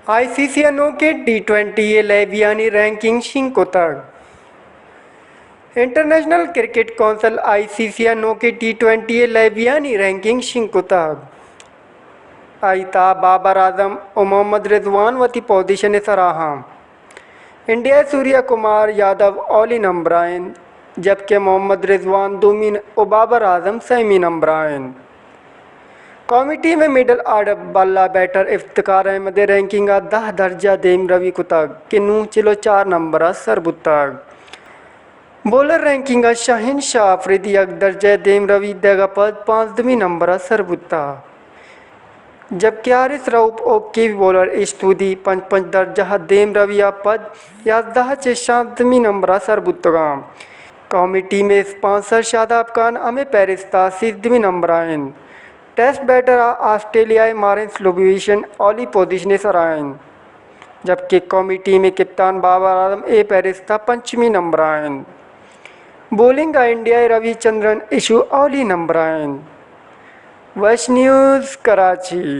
آئی سی سی ءَ نوکیں T twenty ءِ لیبیانی رینکنگ شنگ کتگ۔ انٹرنیشنل کرکٹ کونسل، آئی سی سی، ءَ نوکیں ٹی ٹوئنٹی ءِ لیبیانی رینکنگ شنگ کتگ۔ آئی تہا بابر اعظم ءُ محمد رضوان وتی پوزیشن ءِ سرا اَنت۔ انڈیا ءِ سوریہ کمار یادو اولی نمبر ءَ اِنت، جبکہ محمد رضوان دومی ءُ بابر اعظم سیمی نمبر ءَ اِنت۔ قومی ٹیم ءِ مڈل آرڈر بلا بیٹر افتخار احمد ءِ رینکنگ ءَ دہ درجہ دیمروی کتگ کہ نوں چل ءُ چار نمبر ءَ سر بوتگ۔ بولر رینکنگ ءَ شاہین شاہ آفریدی یک درجہ دیمروی دیگ ءَ پد پانزدمی نمبر ءَ سر بوتگ، جبکہ حارث رؤف ءُ کیوی بولر ایشتودی پنچ پنچ درجہ دیمروی ءَ پد یازدہ چہ شانزدمی نمبر ءَ سر بوتگ اَنت۔ قومی ٹیم ءِ اسپانسر شاداب خان ہمے فہرست ءَ سیزدمی نمبر ءَ اِنت۔ ٹیسٹ بیٹر ءَ آسٹریلیا ءِ مارنس لوبویشن اولی پوزیشن ءِ سرا اِنت، جبکہ قومی ٹیم ءِ کپتان بابر اعظم اے فہرست ءَ پنچمی نمبر ءَ اِنت۔ بولنگ ءَ انڈیا ءِ روی چندرن یشو اولی نمبر ءَ اِنت۔ ویسٹ نیوز کراچی۔